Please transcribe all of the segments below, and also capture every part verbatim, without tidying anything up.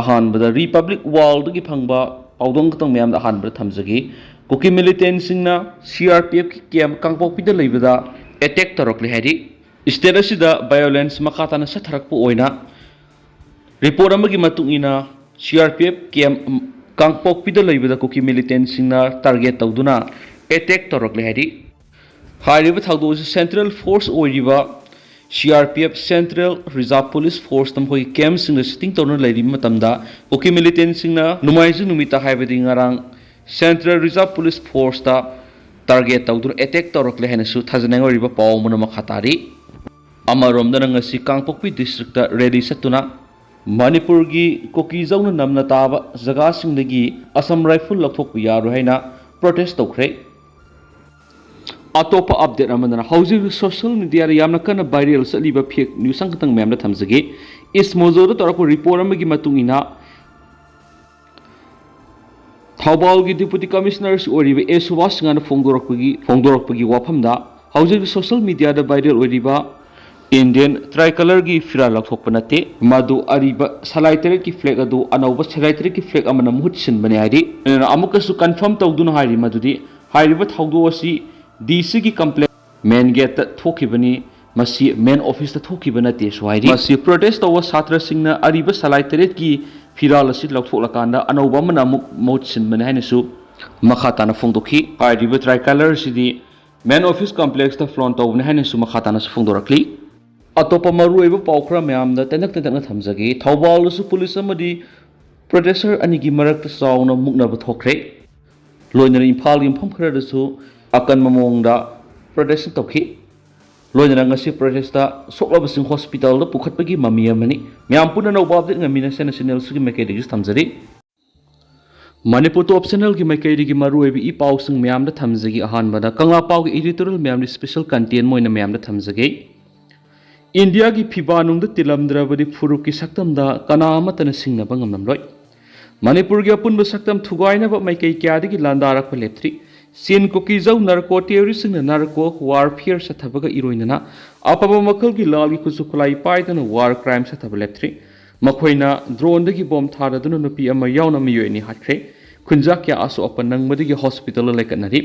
ꯑꯍꯥꯟꯕꯗ Republic Worldꯗꯒꯤ ꯐꯪꯕ ꯄꯥꯎꯗꯝ ꯈꯛꯇꯪ ꯃꯌꯥꯝꯗ ꯑꯍꯥꯟꯕꯗ ꯊꯝꯖꯒꯦ꯫ ꯀꯨꯀꯤ militantꯁꯤꯡꯅ CRPFꯀꯤ camp ꯀꯥꯡꯄꯣꯛꯄꯤꯗ ꯂꯩꯕꯗ attack ꯇꯧꯔꯛꯂꯦ ꯍꯥꯏꯔꯤ꯫ State ꯑꯁꯤꯗ violence ꯃꯈꯥ ꯇꯥꯅ ꯆꯠꯊꯔꯛꯄ ꯑꯣꯏꯅ report ꯑꯃꯒꯤ ꯃꯇꯨꯡ ꯏꯟꯅ CRPF camp ꯀꯥꯡꯄꯣꯛꯄꯤꯗ ꯂꯩꯕꯗ ꯀꯨꯀꯤ militantꯁꯤꯡꯅ target ꯇꯧꯗꯨꯅ attack ꯇꯧꯔꯛꯂꯦ ꯍꯥꯏꯔꯤ꯫ ꯍꯥꯏꯔꯤꯕ ꯊꯧꯗꯣꯛ ꯑꯁꯤ central force ꯑꯣꯏꯔꯤꯕ CRPF, Central Reserve Police Force, ꯃꯈꯣꯏꯒꯤ campꯁꯤꯡꯗ sitting ꯇꯧꯗꯨꯅ ꯂꯩꯔꯤꯕ ꯃꯇꯝꯗ ꯀꯨꯀꯤ militantꯁꯤꯡꯅ ꯅꯣꯡꯃꯥꯏꯖꯤꯡ ꯅꯨꯃꯤꯠꯇ, ꯍꯥꯏꯕꯗꯤ ꯉꯔꯥꯡ, Central Reserve Police Forceꯇ target ꯇꯧꯗꯨꯅ attack ꯇꯧꯔꯛꯂꯦ ꯍꯥꯏꯅꯁꯨ ꯊꯥꯖꯅꯤꯡꯉꯥꯏ ꯑꯣꯏꯔꯤꯕ ꯄꯥꯎ ꯑꯃꯅ ꯃꯈꯥ ꯇꯥꯔꯤ꯫ ꯑꯃꯔꯣꯝꯗꯅ ꯉꯁꯤ ꯀꯥꯡꯄꯣꯛꯄꯤ districtꯇ rally ꯆꯠꯇꯨꯅ ꯃꯅꯤꯄꯨꯔꯒꯤ ꯀꯨꯀꯤꯖꯧꯅ ꯅꯝꯅ ꯇꯥꯕ ꯖꯒꯥꯁꯤꯡꯗꯒꯤ Assam Rifle ꯂꯧꯊꯣꯛꯄ ꯌꯥꯔꯣꯏ ꯍꯥꯏꯅ protest ꯇꯧꯈ꯭ꯔꯦ꯫ ꯑꯇꯣꯞꯄ update ꯑꯃꯗꯅ ꯍꯧꯖꯤꯛ social mediaꯗ ꯌꯥꯝꯅ ꯀꯟꯅ viral ꯆꯠꯂꯤꯕ fake news ꯑꯃꯈꯛꯇꯪ ꯃꯌꯥꯝꯗ ꯊꯝꯖꯒꯦ꯫ East Mozoꯗ ꯇꯧꯔꯛꯄ report ꯑꯃꯒꯤ ꯃꯇꯨꯡ ꯏꯟꯅ ꯊꯧꯕꯥꯜꯒꯤ Deputy Commissionerꯁꯨ ꯑꯣꯏꯔꯤꯕ ꯑꯦ ꯁꯨꯕꯥꯁ ꯁꯤꯡꯍꯅ ꯐꯣꯡꯗꯣꯔꯛꯄꯒꯤ ꯐꯣꯡꯗꯣꯔꯛꯄꯒꯤ ꯋꯥꯐꯝꯗ ꯍꯧꯖꯤꯛ social mediaꯗ viral ꯑꯣꯏꯔꯤꯕ Indian tricolourꯒꯤ ꯐꯤꯔꯥꯜ ꯂꯧꯊꯣꯛꯄ ꯅꯠꯇꯦ, ꯃꯗꯨ ꯑꯔꯤꯕ ꯁꯂꯥꯏ ꯇꯔꯦꯠꯀꯤ flag ꯑꯗꯨ ꯑꯅꯧꯕ ꯁꯂꯥꯏ ꯇꯔꯦꯠꯀꯤ flag ꯑꯃꯅ ꯃꯍꯨꯠ ꯁꯤꯟꯕꯅꯤ ꯍꯥꯏꯔꯤ꯫ ꯑꯃꯨꯛꯀꯁꯨ confirm ꯇꯧꯗꯨꯅ ꯍꯥꯏꯔꯤ ꯃꯗꯨꯗꯤ ꯍꯥꯏꯔꯤꯕ ꯊꯧꯗꯣꯛ ꯑꯁꯤ DCꯒꯤ complex main gateꯇ ꯊꯣꯛꯈꯤꯕꯅꯤ, ꯃꯁꯤ main officeꯇ ꯊꯣꯛꯈꯤꯕ ꯅꯠꯇꯦꯁꯨ ꯍꯥꯏꯔꯤ꯫ ꯃꯁꯤ protest ꯇꯧꯕ ꯁꯥꯇ꯭ꯔꯁꯤꯡꯅ ꯑꯔꯤꯕ ꯁꯂꯥꯏ ꯇꯔꯦꯠꯀꯤ ꯐꯤꯔꯥꯜ ꯑꯁꯤ ꯂꯧꯊꯣꯛꯂꯀꯥꯟꯗ ꯑꯅꯧꯕ ꯑꯃꯅ ꯑꯃꯨꯛ ꯃꯍꯨꯠ ꯁꯤꯟꯕꯅꯤ ꯍꯥꯏꯅꯁꯨ ꯃꯈꯥ ꯇꯥꯅ ꯐꯣꯡꯗꯣꯛꯈꯤ꯫ ꯍꯥꯏꯔꯤꯕ tricolour ꯑꯁꯤꯗꯤ main office complexꯇ flaunt ꯇꯧꯕꯅꯤ ꯍꯥꯏꯅꯁꯨ ꯃꯈꯥ ꯇꯥꯅꯁꯨ ꯐꯣꯡꯗꯣꯔꯛꯂꯤ꯫ ꯑꯇꯣꯞꯄ ꯃꯔꯨꯑꯣꯏꯕ ꯄꯥꯎ ꯈꯔ ꯃꯌꯥꯝꯗ ꯇꯦꯟꯇꯛ ꯇꯦꯟꯇꯛꯅ ꯊꯝꯖꯒꯦ꯫ ꯊꯧꯕꯥꯜꯗꯁꯨ police ꯑꯃꯗꯤ protester ꯑꯅꯤꯒꯤ ꯃꯔꯛꯇ ꯆꯥꯎꯅ ꯃꯨꯛꯅꯕ ꯊꯣꯛꯈ꯭ꯔꯦ꯫ ꯂꯣꯏꯅꯅ ꯏꯝꯐꯥꯜꯒꯤ ꯃꯐꯝ ꯈꯔꯗꯁꯨ ꯑꯀꯟꯕ ꯃꯑꯣꯡꯗ protest ꯇꯧꯈꯤ꯫ ꯂꯣꯏꯅꯅ ꯉꯁꯤ protestꯇ ꯁꯣꯛꯂꯕꯁꯤꯡ hospitalꯗ ꯄꯨꯈꯠꯄꯒꯤ ꯃꯃꯤ ꯑꯃꯅꯤ꯫ ꯃꯌꯥꯝ ꯄꯨꯟꯅ ꯑꯅꯧꯕ update ꯉꯥꯏꯃꯤꯟꯅꯁꯦꯅ channel ꯑꯁꯤꯒꯤ ꯃꯥꯏꯀꯩꯗꯒꯤꯁꯨ ꯊꯝꯖꯔꯤ꯫ ꯃꯅꯤꯄꯨꯔ Top Channelꯒꯤ ꯃꯥꯏꯀꯩꯗꯒꯤ ꯃꯔꯨꯑꯣꯏꯕ ꯏ ꯄꯥꯎꯁꯤꯡ ꯃꯌꯥꯝꯗ ꯊꯝꯖꯒꯦ꯫ ꯑꯍꯥꯟꯕꯗ ꯀꯪꯂꯥ ꯄꯥꯎꯒꯤ editorial ꯃꯌꯥꯝꯗꯤ special content ꯑꯣꯏꯅ ꯃꯌꯥꯝꯗ ꯊꯝꯖꯒꯦ꯫ ꯏꯟꯗꯤꯌꯥꯒꯤ ꯐꯤꯕꯥ ꯅꯨꯡꯗ ꯇꯤꯜꯂꯝꯗ꯭ꯔꯕꯗꯤ ꯐꯨꯔꯨꯞꯀꯤ ꯁꯛꯇꯝꯗ ꯀꯅꯥ ꯑꯃꯠꯇꯅ ꯁꯤꯡꯅꯕ ꯉꯝꯂꯝꯂꯣꯏ꯫ ꯃꯅꯤꯄꯨꯔꯒꯤ ꯑꯄꯨꯟꯕ ꯁꯛꯇꯝ ꯊꯨꯒꯥꯏꯅꯕ ꯃꯥꯏꯀꯩ ꯀꯌꯥꯗꯒꯤ ꯂꯥꯟꯗꯥꯔꯛꯄ ꯂꯦꯞꯇ꯭ꯔꯤ꯫ ꯆꯤꯟ ꯀꯨꯀꯤꯖꯧ narco terroristꯁꯤꯡꯅ narco warfare ꯆꯠꯊꯕꯒ ꯏꯔꯣꯏꯅꯅ ꯑꯐꯕ ꯃꯈꯜꯒꯤ ꯂꯥꯜꯒꯤ ꯈꯨꯠꯁꯨ ꯈꯨꯠꯂꯥꯏ ꯄꯥꯏꯗꯨꯅ war crime ꯆꯠꯊꯕ ꯂꯦꯞꯇ꯭ꯔꯤ꯫ ꯃꯈꯣꯏꯅ ꯗ꯭ꯔꯣꯟꯗꯒꯤ ꯕꯣꯝ ꯊꯥꯗꯗꯨꯅ ꯅꯨꯄꯤ ꯑꯃ ꯌꯥꯎꯅ ꯃꯤꯑꯣꯏ ꯑꯅꯤ ꯍꯥꯠꯈ꯭ꯔꯦ꯫ ꯈꯨꯟꯖꯥꯛ ꯀꯌꯥ ꯑꯁꯣꯛ ꯑꯄꯟ ꯅꯪꯕꯗꯒꯤ ꯍꯣꯁꯄꯤꯇꯥꯜꯗ ꯂꯩꯈꯠꯅꯔꯤ꯫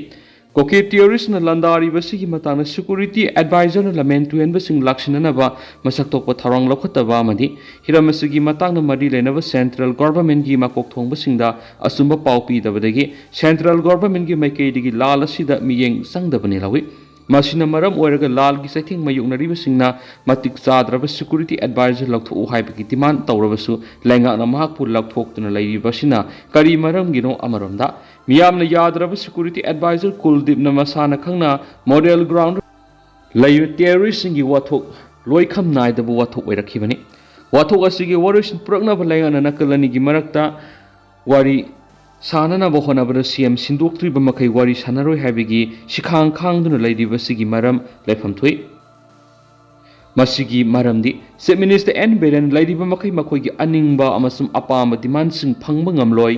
ꯀꯨꯀꯤ ꯇꯦꯔꯣꯔꯤꯁꯅ ꯂꯥꯟꯗꯥꯔꯤꯕꯁꯤꯒꯤ ꯃꯇꯥꯡꯗ ꯁꯦꯀ꯭ꯌꯨꯔꯤꯇꯤ ꯑꯦꯗꯚꯥꯏꯖꯔꯅ ꯂꯝꯍꯦꯟ ꯇꯨꯍꯦꯟꯕꯁꯤꯡ ꯂꯥꯛꯁꯤꯟꯅꯅꯕ ꯃꯁꯛ ꯊꯣꯛꯄ ꯊꯧꯔꯥꯡ ꯂꯧꯈꯠꯇꯕ ꯑꯃꯗꯤ ꯍꯤꯔꯝ ꯑꯁꯤꯒꯤ ꯃꯇꯥꯡꯗ ꯃꯔꯤ ꯂꯩꯅꯕ ꯁꯦꯟꯇ꯭ꯔꯦꯜ ꯒꯣꯚꯔꯟꯃꯦꯟꯠꯀꯤ ꯃꯀꯣꯛ ꯊꯣꯡꯕꯁꯤꯡꯗ ꯑꯆꯨꯝꯕ ꯄꯥꯎ ꯄꯤꯗꯕꯗꯒꯤ ꯁꯦꯟꯇ꯭ꯔꯦꯜ ꯒꯣꯚꯔꯟꯃꯦꯟꯠꯀꯤ ꯃꯥꯏꯀꯩꯗꯒꯤ ꯂꯥꯜ ꯑꯁꯤꯗ ꯃꯤꯠꯌꯦꯡ ꯆꯪꯗꯕꯅꯤ ꯂꯧꯏ꯫ ꯃꯁꯤꯅ ꯃꯔꯝ ꯑꯣꯏꯔꯒ ꯂꯥꯜꯒꯤ ꯆꯩꯊꯦꯡ ꯃꯥꯌꯣꯛꯅꯔꯤꯕꯁꯤꯡꯅ ꯃꯇꯤꯛ ꯆꯥꯗ꯭ꯔꯕ ꯁꯦꯀ꯭ꯌꯨꯔꯤꯇꯤ ꯑꯦꯗꯚꯥꯏꯖꯔ ꯂꯧꯊꯣꯛꯎ ꯍꯥꯏꯕꯒꯤ ꯗꯤꯃꯥꯟ ꯇꯧꯔꯕꯁꯨ ꯂꯩꯉꯥꯛꯅ ꯃꯍꯥꯛꯄꯨ ꯂꯧꯊꯣꯛꯇꯨꯅ ꯂꯩꯔꯤꯕꯁꯤꯅ ꯀꯔꯤ ꯃꯔꯝꯒꯤꯅꯣ? ꯑꯃꯔꯣꯝꯗ ꯃꯤꯌꯥꯝꯅ ꯌꯥꯗ꯭ꯔꯕ ꯁꯦꯀ꯭ꯌꯨꯔꯤꯇꯤ ꯑꯦꯗꯚꯥꯏꯖꯔ ꯀꯨꯜꯗꯤꯞꯅ ꯃꯁꯥꯅ ꯈꯪꯅ ꯃꯣꯗꯦꯜ ꯒ꯭ꯔꯥꯎꯟꯗ ꯂꯩꯔꯤꯕ ꯇꯦꯔꯣꯔꯤꯁꯁꯤꯡꯒꯤ ꯋꯥꯊꯣꯛ ꯂꯣꯏꯈꯝ ꯅꯥꯏꯗꯕ ꯋꯥꯊꯣꯛ ꯑꯣꯏꯔꯛꯈꯤꯕꯅꯤ꯫ ꯋꯥꯊꯣꯛ ꯑꯁꯤꯒꯤ ꯋꯥꯔꯣꯏꯁꯤꯟ ꯄꯨꯔꯛꯅꯕ ꯂꯩꯉꯥꯛꯅ ꯅꯥꯀꯜ ꯑꯅꯤꯒꯤ ꯃꯔꯛꯇ ꯋꯥꯔꯤ ꯁꯥꯅꯅꯕ ꯍꯣꯠꯅꯕꯗ ꯁꯤ ꯑꯦꯝ ꯁꯤꯟꯗꯣꯛꯇ꯭ꯔꯤꯕ ꯃꯈꯩ ꯋꯥꯔꯤ ꯁꯥꯟꯅꯔꯣꯏ ꯍꯥꯏꯕꯒꯤ ꯁꯤꯈꯥꯡ ꯈꯥꯡꯗꯨꯅ ꯂꯩꯔꯤꯕꯁꯤꯒꯤ ꯃꯔꯝ ꯂꯩꯐꯝ ꯊꯣꯛꯏ꯫ ꯃꯁꯤꯒꯤ ꯃꯔꯝꯗꯤ ꯆꯤꯐ ꯃꯤꯅꯤꯁꯇꯔ ꯑꯦꯟ ꯕꯤꯔꯦꯟ ꯂꯩꯔꯤꯕ ꯃꯈꯩ ꯃꯈꯣꯏꯒꯤ ꯑꯅꯤꯡꯕ ꯑꯃꯁꯨꯡ ꯑꯄꯥꯝꯕ ꯗꯤꯃꯥꯟꯁꯤꯡ ꯐꯪꯕ ꯉꯝꯂꯣꯏ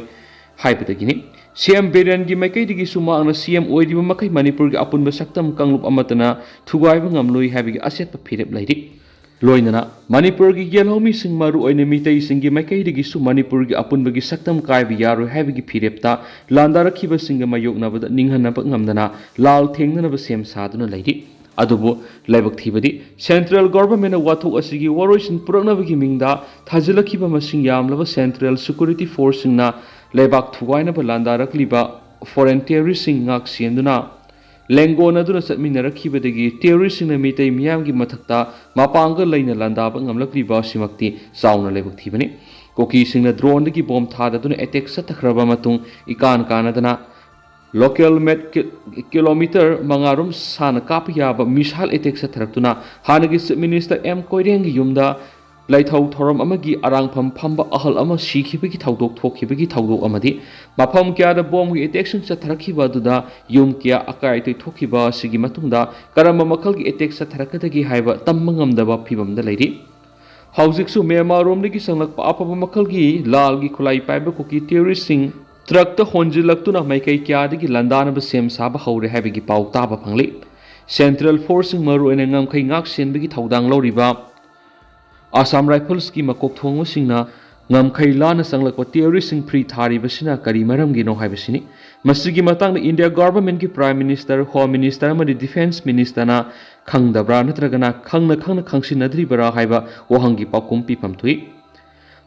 ꯍꯥꯏꯕꯗꯒꯤꯅꯤ꯫ ꯁꯤ ꯑꯦꯝ ꯕꯤꯔꯦꯟꯒꯤ ꯃꯥꯏꯀꯩꯗꯒꯤꯁꯨ ꯃꯍꯥꯛꯅ ꯁꯤ ꯑꯦꯝ ꯑꯣꯏꯔꯤꯕ ꯃꯈꯩ ꯃꯅꯤꯄꯨꯔꯒꯤ ꯑꯄꯨꯟꯕ ꯁꯛꯇꯝ ꯀꯥꯡꯂꯨꯞ ꯑꯃꯠꯇꯅ ꯊꯨꯒꯥꯏꯕ ꯉꯝꯂꯣꯏ ꯍꯥꯏꯕꯒꯤ ꯑꯆꯦꯠꯄ ꯐꯤꯔꯦꯞ ꯂꯩꯔꯤ꯫ ꯂꯣꯏꯅꯅ ꯃꯅꯤꯄꯨꯔꯒꯤ ꯌꯦꯜꯍꯧꯃꯤꯁꯤꯡ, ꯃꯔꯨꯑꯣꯏꯅ ꯃꯤꯇꯩꯁꯤꯡꯒꯤ ꯃꯥꯏꯀꯩꯗꯒꯤꯁꯨ ꯃꯅꯤꯄꯨꯔꯒꯤ ꯑꯄꯨꯟꯕꯒꯤ ꯁꯛꯇꯝ ꯀꯥꯏꯕ ꯌꯥꯔꯣꯏ ꯍꯥꯏꯕꯒꯤ ꯐꯤꯔꯦꯞꯇ ꯂꯥꯟꯗꯥꯔꯛꯈꯤꯕꯁꯤꯡꯒ ꯃꯥꯌꯣꯛꯅꯕꯗ ꯅꯤꯡꯍꯟꯅꯕ ꯉꯝꯗꯅ ꯂꯥꯜ ꯊꯦꯡꯅꯅꯕ ꯁꯦꯝ ꯁꯥꯗꯨꯅ ꯂꯩꯔꯤ꯫ ꯑꯗꯨꯕꯨ ꯂꯥꯏꯕꯛ ꯊꯤꯕꯗꯤ ꯁꯦꯟꯇ꯭ꯔꯦꯜ ꯒꯣꯚꯔꯟꯃꯦꯟꯠꯅ ꯋꯥꯊꯣꯛ ꯑꯁꯤꯒꯤ ꯋꯥꯔꯣꯏꯁꯤꯟ ꯄꯨꯔꯛꯅꯕꯒꯤ ꯃꯤꯡꯗ ꯊꯥꯖꯤꯜꯂꯛꯈꯤꯕ ꯃꯁꯤꯡ ꯌꯥꯝꯂꯕ ꯁꯦꯟꯇ꯭ꯔꯦꯜ ꯁꯦꯀ꯭ꯌꯨꯔꯤꯇꯤ ꯐꯣꯔꯁꯁꯤꯡꯅ ꯂꯩꯕꯥꯛ ꯊꯨꯒꯥꯏꯅꯕ ꯂꯥꯟꯗꯥꯔꯛꯂꯤꯕ ꯐꯣꯔꯦꯟ ꯇꯦꯔꯣꯔꯤꯁꯁꯤꯡ ꯉꯥꯛ ꯁꯦꯟꯗꯨꯅ ꯂꯦꯡꯒꯣꯟꯅꯗꯨꯅ ꯆꯠꯃꯤꯟꯅꯔꯛꯈꯤꯕꯗꯒꯤ ꯇꯦꯔꯣꯔꯤꯁꯁꯤꯡꯅ ꯃꯤꯇꯩ ꯃꯤꯌꯥꯝꯒꯤ ꯃꯊꯛꯇ ꯃꯄꯥꯡꯒꯜ ꯂꯩꯅ ꯂꯥꯟꯗꯥꯕ ꯉꯝꯂꯛꯂꯤꯕ ꯑꯁꯤꯃꯛꯇꯤ ꯆꯥꯎꯅ ꯂꯥꯏꯕꯛ ꯊꯤꯕꯅꯤ꯫ ꯀꯨꯀꯤꯁꯤꯡꯅ ꯗ꯭ꯔꯣꯟꯗꯒꯤ ꯕꯣꯝ ꯊꯥꯗꯗꯨꯅ ꯑꯦꯇꯦꯛ ꯆꯠꯊꯈ꯭ꯔꯕ ꯃꯇꯨꯡ ꯏꯀꯥꯟ ꯀꯥꯟꯅꯗꯅ ꯂꯣꯀꯦꯜ ꯃꯦꯠ ꯀꯤ-, ꯀꯤꯂꯣꯃꯤꯇꯔ ꯃꯉꯥ ꯔꯣꯝ ꯁꯥꯡꯅ ꯀꯥꯞꯄ ꯌꯥꯕ ꯃꯤꯁꯥꯏꯜ ꯑꯦꯇꯦꯛ ꯆꯠꯊꯔꯛꯇꯨꯅ ꯍꯥꯟꯅꯒꯤ ꯆꯤꯐ ꯃꯤꯅꯤꯁꯇꯔ ꯑꯦꯝ ꯀꯣꯏꯔꯦꯡꯒꯤ ꯌꯨꯝꯗ ꯂꯩꯊꯧ ꯊꯧꯔꯝ ꯑꯃꯒꯤ ꯑꯔꯥꯡꯐꯝ ꯐꯝꯕ ꯑꯍꯜ ꯑꯃ ꯁꯤꯈꯤꯕꯒꯤ ꯊꯧꯗꯣꯛ ꯊꯣꯛꯈꯤꯕꯒꯤ ꯊꯧꯗꯣꯛ ꯑꯃꯗꯤ ꯃꯐꯝ ꯀꯌꯥꯗ ꯕꯣꯝꯒꯤ ꯑꯦꯇꯦꯛꯁꯤꯡ ꯆꯠꯊꯔꯛꯈꯤꯕ ꯑꯗꯨꯗ ꯌꯨꯝ ꯀꯌꯥ ꯑꯀꯥꯏ ꯑꯇꯣꯏ ꯊꯣꯛꯈꯤꯕ ꯑꯁꯤꯒꯤ ꯃꯇꯨꯡꯗ ꯀꯔꯝꯕ ꯃꯈꯜꯒꯤ ꯑꯦꯇꯦꯛ ꯆꯠꯊꯔꯛꯀꯗꯒꯦ ꯍꯥꯏꯕ ꯇꯝꯕ ꯉꯝꯗꯕ ꯐꯤꯕꯝꯗ ꯂꯩꯔꯤ꯫ ꯍꯧꯖꯤꯛꯁꯨ ꯃ꯭ꯌꯥꯟꯃꯥꯔꯔꯣꯝꯗꯒꯤ ꯆꯪꯂꯛꯄ ꯑꯐꯕ ꯃꯈꯜꯒꯤ ꯂꯥꯜꯒꯤ ꯈꯨꯠꯂꯥꯏ ꯄꯥꯏꯕ ꯀꯨꯀꯤ ꯇꯦꯔꯣꯔꯤꯁꯁꯤꯡ ꯇ꯭ꯔꯛꯇ ꯍꯣꯟꯖꯤꯜꯂꯛꯇꯨꯅ ꯃꯥꯏꯀꯩ ꯀꯌꯥꯗꯒꯤ ꯂꯥꯟꯗꯥꯅꯕ ꯁꯦꯝ ꯁꯥꯕ ꯍꯧꯔꯦ ꯍꯥꯏꯕꯒꯤ ꯄꯥꯎ ꯇꯥꯕ ꯐꯪꯂꯤ꯫ ꯁꯦꯟꯇ꯭ꯔꯦꯜ ꯐꯣꯔꯁꯁꯤꯡ, ꯃꯔꯨꯑꯣꯏꯅ ꯉꯝꯈꯩ ꯉꯥꯛ ꯁꯦꯟꯕꯒꯤ ꯊꯧꯗꯥꯡ ꯂꯧꯔꯤꯕ ꯑꯁꯥꯝ ꯔꯥꯏꯐꯜꯁꯀꯤ ꯃꯀꯣꯛ ꯊꯣꯡꯕꯁꯤꯡꯅ ꯉꯝꯈꯩ ꯂꯥꯟꯅ ꯆꯪꯂꯛꯄ ꯇꯦꯔꯣꯔꯤꯁꯁꯤꯡ ꯐ꯭ꯔꯤ ꯊꯥꯔꯤꯕꯁꯤꯅ ꯀꯔꯤ ꯃꯔꯝꯒꯤꯅꯣ ꯍꯥꯏꯕꯁꯤꯅꯤ꯫ ꯃꯁꯤꯒꯤ ꯃꯇꯥꯡꯗ ꯏꯟꯗꯤꯌꯥ ꯒꯚꯔꯟꯃꯦꯟꯠꯀꯤ ꯄ꯭ꯔꯥꯏꯝ ꯃꯤꯅꯤꯁꯇꯔ, ꯍꯣꯝ ꯃꯤꯅꯤꯁꯇꯔ ꯑꯃꯗꯤ ꯗꯤꯐꯦꯟꯁ ꯃꯤꯅꯤꯁꯇꯔꯅ ꯈꯪꯗꯕ꯭ꯔꯥ ꯅꯠꯇ꯭ꯔꯒꯅ ꯈꯪꯅ ꯈꯪꯅ ꯈꯪꯁꯤꯟꯅꯗ꯭ꯔꯤꯕꯔꯥ ꯍꯥꯏꯕ ꯋꯥꯍꯪꯒꯤ ꯄꯥꯎꯈꯨꯝ ꯄꯤꯐꯝ ꯊꯣꯛꯏ꯫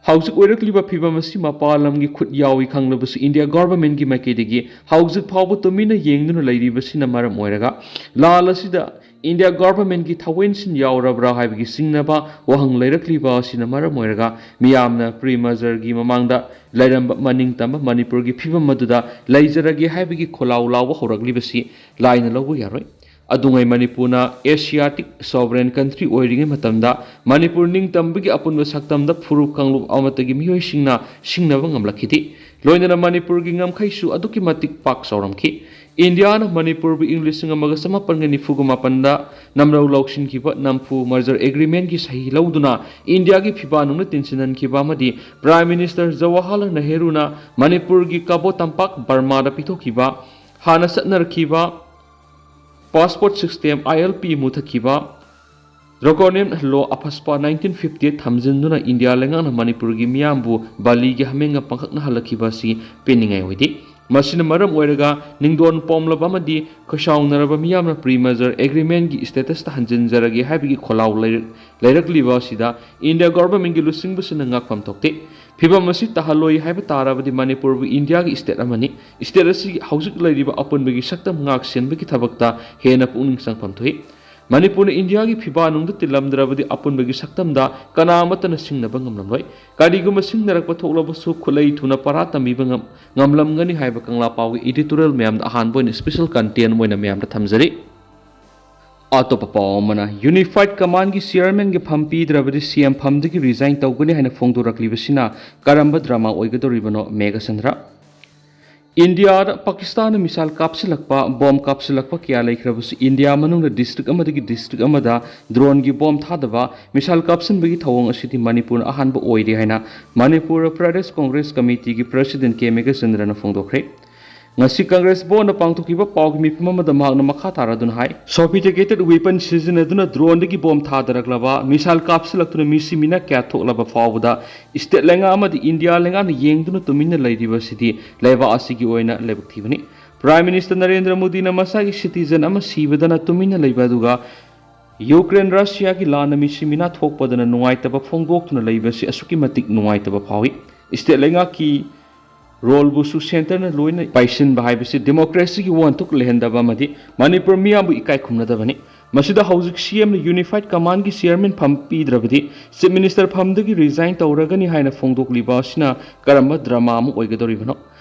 ꯍꯧꯖꯤꯛ ꯑꯣꯏꯔꯛꯂꯤꯕ ꯐꯤꯕꯝ ꯑꯁꯤ ꯃꯄꯥꯟ ꯂꯝꯒꯤ ꯈꯨꯠ ꯌꯥꯎꯏ ꯈꯪꯂꯕꯁꯨ ꯏꯟꯗꯤꯌꯥ ꯒꯚꯔꯟꯃꯦꯟꯠꯀꯤ ꯃꯥꯏꯀꯩꯗꯒꯤ ꯍꯧꯖꯤꯛ ꯐꯥꯎꯕ ꯇꯨꯃꯤꯟꯅ ꯌꯦꯡꯗꯨꯅ ꯂꯩꯔꯤꯕꯁꯤꯅ ꯃꯔꯝ ꯑꯣꯏꯔꯒ ꯂꯥꯜ ꯑꯁꯤꯗ ꯏꯟꯗꯤꯌꯥ ꯒꯚꯔꯟꯃꯦꯟꯠꯀꯤ ꯊꯋꯦꯟꯁꯤꯟ ꯌꯥꯎꯔꯕ꯭ꯔꯥ ꯍꯥꯏꯕꯒꯤ ꯆꯤꯡꯅꯕ ꯋꯥꯍꯪ ꯂꯩꯔꯛꯂꯤꯕ ꯑꯁꯤꯅ ꯃꯔꯝ ꯑꯣꯏꯔꯒ ꯃꯤꯌꯥꯝꯅ ꯄ꯭ꯔꯤ ꯃꯔꯖꯔꯒꯤ ꯃꯃꯥꯡꯗ ꯂꯩꯔꯝꯕ ꯃꯅꯤꯡꯇꯝꯕ ꯃꯅꯤꯄꯨꯔꯒꯤ ꯐꯤꯕꯝ ꯑꯗꯨꯗ ꯂꯩꯖꯔꯒꯦ ꯍꯥꯏꯕꯒꯤ ꯈꯣꯜꯂꯥꯎ ꯂꯥꯎꯕ ꯍꯧꯔꯛꯂꯤꯕꯁꯤ ꯂꯥꯏꯅ ꯂꯧꯕ ꯌꯥꯔꯣꯏ꯫ ꯑꯗꯨꯉꯩ ꯃꯅꯤꯄꯨꯔꯅ ꯑꯦꯁꯤꯌꯥꯇꯤꯛ ꯁꯣꯚꯔꯦꯟ ꯀꯟꯇ꯭ꯔꯤ ꯑꯣꯏꯔꯤꯉꯩ ꯃꯇꯝꯗ ꯃꯅꯤꯄꯨꯔ ꯅꯤꯡꯇꯝꯕꯒꯤ ꯑꯄꯨꯟꯕ ꯁꯛꯇꯝꯗ ꯐꯨꯔꯨꯞ ꯀꯥꯡꯂꯨꯞ ꯑꯃꯠꯇꯒꯤ ꯃꯤꯑꯣꯏꯁꯤꯡꯅ ꯁꯤꯡꯅꯕ ꯉꯝꯂꯛꯈꯤꯗꯦ꯫ ꯂꯣꯏꯅꯅ ꯃꯅꯤꯄꯨꯔꯒꯤ ꯉꯝꯈꯩꯁꯨ ꯑꯗꯨꯛꯀꯤ ꯃꯇꯤꯛ ꯄꯥꯛ ꯆꯥꯎꯔꯝꯈꯤ꯫ ꯏꯟꯗꯤꯌꯥꯅ ꯃꯅꯤꯄꯨꯔꯕꯨ ꯏꯪ ꯂꯤꯁꯤꯡ ꯑꯃꯒ ꯆꯃꯥꯄꯟꯒ ꯅꯤꯐꯨꯒ ꯃꯥꯄꯟꯗ ꯅꯝꯂꯧ ꯂꯧꯁꯤꯟꯈꯤꯕ ꯅꯝꯐꯨ ꯃꯔꯖꯔ ꯑꯦꯒ꯭ꯔꯤꯃꯦꯟꯒꯤ ꯁꯍꯤ ꯂꯧꯗꯨꯅ ꯏꯟꯗꯤꯌꯥꯒꯤ ꯐꯤꯕꯥ ꯅꯨꯡꯗ ꯇꯤꯟꯁꯤꯟꯍꯟꯈꯤꯕ ꯑꯃꯗꯤ ꯄ꯭ꯔꯥꯏꯝ ꯃꯤꯅꯤꯁꯇꯔ ꯖꯋꯥꯍꯔꯂꯥꯜ ꯅꯦꯍꯔꯨꯅ ꯃꯅꯤꯄꯨꯔꯒꯤ ꯀꯕꯣ ꯇꯝꯄꯥꯛ ꯕꯔꯃꯥꯗ ꯄꯤꯊꯣꯛꯈꯤꯕ ꯍꯥꯟꯅ ꯆꯠꯅꯔꯛꯈꯤꯕ ꯄꯥꯁꯄꯣꯔꯠ ꯁꯤꯁꯇꯦꯝ, ꯑꯥꯏ ꯑꯦꯜ ꯄꯤ, ꯃꯨꯊꯠꯈꯤꯕ, ꯗ꯭ꯔꯣꯀꯣꯅꯤꯌꯟ ꯂꯣ ꯑꯐꯁꯄꯥ ꯅꯥꯏꯟꯇꯤꯟ ꯐꯤꯐꯇꯤ ꯑꯩꯠ ꯊꯝꯖꯤꯟꯗꯨꯅ ꯏꯟꯗꯤꯌꯥ ꯂꯩꯉꯥꯛꯅ ꯃꯅꯤꯄꯨꯔꯒꯤ ꯃꯤꯌꯥꯝꯕꯨ ꯕꯥꯂꯤꯒꯤ ꯍꯥꯃꯦꯡꯒ ꯄꯪꯈꯛꯅꯍꯜꯂꯛꯈꯤꯕ ꯑꯁꯤ ꯄꯦꯟꯅꯤꯡꯉꯥꯏ ꯑꯣꯏꯗꯦ꯫ ꯃꯁꯤꯅ ꯃꯔꯝ ꯑꯣꯏꯔꯒ ꯅꯤꯡꯗꯣꯟ ꯄꯣꯝꯂꯕ ꯑꯃꯗꯤ ꯈꯣꯏꯁꯥꯎꯅꯔꯕ ꯃꯤꯌꯥꯝꯅ ꯄ꯭ꯔꯤ ꯃꯔꯖꯔ ꯑꯦꯒ꯭ꯔꯤꯃꯦꯟꯒꯤ ꯁ꯭ꯇꯦꯇꯁꯇ ꯍꯟꯖꯤꯟꯖꯔꯒꯦ ꯍꯥꯏꯕꯒꯤ ꯈꯣꯜꯂꯥꯎ ꯂꯩꯔꯛ-, ꯂꯩꯔꯛꯂꯤꯕ ꯑꯁꯤꯗ ꯏꯟꯗꯤꯌꯥ ꯒꯣꯚꯔꯟꯃꯦꯟꯠꯀꯤ ꯂꯨꯆꯤꯡꯕꯁꯤꯡꯅ ꯉꯛꯐꯝ ꯊꯣꯛꯇꯦ꯫ ꯐꯤꯕꯝ ꯑꯁꯤ ꯇꯥꯍꯜꯂꯣꯏ ꯍꯥꯏꯕ ꯇꯥꯔꯕꯗꯤ ꯃꯅꯤꯄꯨꯔꯕꯨ ꯏꯟꯗꯤꯌꯥꯒꯤ ꯁ꯭ꯇꯦꯠ ꯑꯃꯅꯤ꯫ ꯁ꯭ꯇꯦꯠ ꯑꯁꯤꯒꯤ ꯍꯧꯖꯤꯛ ꯂꯩꯔꯤꯕ ꯑꯄꯨꯟꯕꯒꯤ ꯁꯛꯇꯝ ꯉꯥꯛ ꯁꯦꯟꯕꯒꯤ ꯊꯕꯛꯇ ꯍꯦꯟꯅ ꯄꯨꯛꯅꯤꯡ ꯆꯪꯐꯝ ꯊꯣꯛꯏ꯫ ꯃꯅꯤꯄꯨꯔꯅ ꯏꯟꯗꯤꯌꯥꯒꯤ ꯐꯤꯕꯥ ꯅꯨꯡꯗ ꯇꯤꯜꯂꯝꯗ꯭ꯔꯕꯗꯤ ꯑꯄꯨꯟꯕꯒꯤ ꯁꯛꯇꯝꯗ ꯀꯅꯥ ꯑꯃꯠꯇꯅ ꯁꯤꯡꯅꯕ ꯉꯝꯂꯝꯂꯣꯏ꯫ ꯀꯔꯤꯒꯨꯝꯕ ꯁꯤꯡꯅꯔꯛꯄ ꯊꯣꯛꯂꯕꯁꯨ ꯈꯨꯠꯂꯩ ꯊꯨꯅ ꯄꯔꯥ ꯇꯝꯕꯤꯕ ꯉꯝ-, ꯉꯝꯂꯝꯒꯅꯤ ꯍꯥꯏꯕ ꯀꯪꯂꯥ ꯄꯥꯎꯒꯤ editorial ꯃꯌꯥꯝꯗ ꯑꯍꯥꯟꯕ ꯑꯣꯏꯅ special content ꯑꯣꯏꯅ ꯃꯌꯥꯝꯗ ꯊꯝꯖꯔꯤ꯫ ꯑꯇꯣꯞꯄ ꯄꯥꯎ ꯑꯃꯅ, ꯌꯨꯅꯤꯐꯥꯏꯗ ꯀꯃꯥꯟꯒꯤ ꯆꯤꯌꯔꯃꯦꯟꯒꯤ ꯐꯝ ꯄꯤꯗ꯭ꯔꯕꯗꯤ ꯁꯤ ꯑꯦꯝ ꯐꯝꯗꯒꯤ ꯔꯤꯖꯥꯏꯟ ꯇꯧꯒꯅꯤ ꯍꯥꯏꯅ ꯐꯣꯡꯗꯣꯔꯛꯂꯤꯕꯁꯤꯅ ꯀꯔꯝꯕ ꯗ꯭ꯔꯃꯥ ꯑꯣꯏꯒꯗꯧꯔꯤꯕꯅꯣ, ꯃꯦꯘꯆꯟꯗ꯭ꯔ? ꯏꯟꯗꯤꯌꯥꯗ ꯄꯥꯀꯤꯁꯇꯥꯟꯅ ꯃꯤꯁꯥꯏꯜ ꯀꯥꯞꯁꯤꯜꯂꯛꯄ, ꯕꯣꯝ ꯀꯥꯞꯁꯤꯜꯂꯛꯄ ꯀꯌꯥ ꯂꯩꯈ꯭ꯔꯕꯁꯨ, ꯏꯟꯗꯤꯌꯥ ꯃꯅꯨꯡꯗ ꯗꯤꯁꯇ꯭ꯔꯤꯛ ꯑꯃꯗꯒꯤ ꯗꯤꯁꯇ꯭ꯔꯤꯛ ꯑꯃꯗ ꯗ꯭ꯔꯣꯟꯒꯤ ꯕꯣꯝ ꯊꯥꯗꯕ, ꯃꯤꯁꯥꯏꯜ ꯀꯥꯞꯁꯤꯟꯕꯒꯤ ꯊꯧꯑꯣꯡ ꯑꯁꯤꯗꯤ ꯃꯅꯤꯄꯨꯔꯅ ꯑꯍꯥꯟꯕ ꯑꯣꯏꯔꯦ ꯍꯥꯏꯅ ꯃꯅꯤꯄꯨꯔ ꯄ꯭ꯔꯗꯦꯁ ꯀꯣꯡꯒ꯭ꯔꯦꯁ ꯀꯃꯤꯇꯤꯒꯤ ꯄ꯭ꯔꯁꯤꯗꯦꯟ ꯀꯦ ꯃꯦꯘꯆꯟꯗ꯭ꯔꯅ ꯐꯣꯡꯗꯣꯛꯈ꯭ꯔꯦ꯫ ꯉꯁꯤ ꯀꯪꯒ꯭ꯔꯦꯁ ꯚꯕꯟꯗ ꯄꯥꯡꯊꯣꯛꯈꯤꯕ ꯄꯥꯎꯒꯤ ꯃꯤꯐꯝ ꯑꯃꯗ ꯃꯍꯥꯛꯅ ꯃꯈꯥ ꯇꯥꯔꯗꯨꯅ ꯍꯥꯏ, sophisticated weapon ꯁꯤꯖꯤꯟꯅꯗꯨꯅ droneꯗꯒꯤ ꯕꯣꯝ ꯊꯥꯗꯔꯛꯂꯕ, missile ꯀꯥꯞꯁꯤꯜꯂꯛꯇꯨꯅ ꯃꯤꯁꯤ ꯃꯤꯅ ꯀꯌꯥ ꯊꯣꯛꯂꯕ ꯐꯥꯎꯕꯗ state ꯂꯩꯉꯥꯛ ꯑꯃꯗꯤ ꯏꯟꯗꯤꯌꯥ ꯂꯩꯉꯥꯛꯅ ꯌꯦꯡꯗꯨꯅ ꯇꯨꯃꯤꯟꯅ ꯂꯩꯔꯤꯕꯁꯤꯗꯤ ꯂꯩꯕꯥꯛ ꯑꯁꯤꯒꯤ ꯑꯣꯏꯅ ꯂꯥꯏꯕꯛ ꯊꯤꯕꯅꯤ꯫ Prime Minister ꯅꯔꯦꯟꯗ꯭ꯔ ꯃꯣꯗꯤꯅ ꯃꯁꯥꯒꯤ citizen ꯑꯃ ꯁꯤꯕꯗꯅ ꯇꯨꯃꯤꯟꯅ ꯂꯩꯕ ꯑꯗꯨꯒ ꯌꯨꯀ꯭ꯔꯦꯟ ꯔꯁꯤꯌꯥꯒꯤ ꯂꯥꯟꯅ ꯃꯤꯁꯤ ꯃꯤꯅꯥ ꯊꯣꯛꯄꯗꯅ ꯅꯨꯡꯉꯥꯏꯇꯕ ꯐꯣꯡꯗꯣꯛꯇꯨꯅ ꯂꯩꯕꯁꯤ ꯑꯁꯨꯛꯀꯤ ꯃꯇꯤꯛ ꯅꯨꯡꯉꯥꯏꯇꯕ ꯐꯥꯎꯏ꯫ State ꯂꯩꯉꯥꯛꯀꯤ roleꯕꯨꯁꯨ centreꯅ ꯂꯣꯏꯅ ꯄꯥꯏꯁꯤꯟꯕ ꯍꯥꯏꯕꯁꯤ democracyꯒꯤ ꯋꯥꯍꯟꯊꯣꯛ ꯂꯩꯍꯟꯗꯕ ꯑꯃꯗꯤ ꯃꯅꯤꯄꯨꯔ ꯃꯤꯌꯥꯝꯕꯨ ꯏꯀꯥꯏ ꯈꯨꯝꯅꯗꯕꯅꯤ꯫ ꯃꯁꯤꯗ ꯍꯧꯖꯤꯛ CMꯅ unified commandꯒꯤ chairman ꯐꯝ ꯄꯤꯗ꯭ꯔꯕꯗꯤ chief minister ꯐꯝꯗꯒꯤ resign ꯇꯧꯔꯒꯅꯤ ꯍꯥꯏꯅ ꯐꯣꯡꯗꯣꯛꯂꯤꯕ ꯑꯁꯤꯅ ꯀꯔꯝꯕ drama ꯑꯃ ꯑꯣꯏꯒꯗꯧꯔꯤꯕꯅꯣ?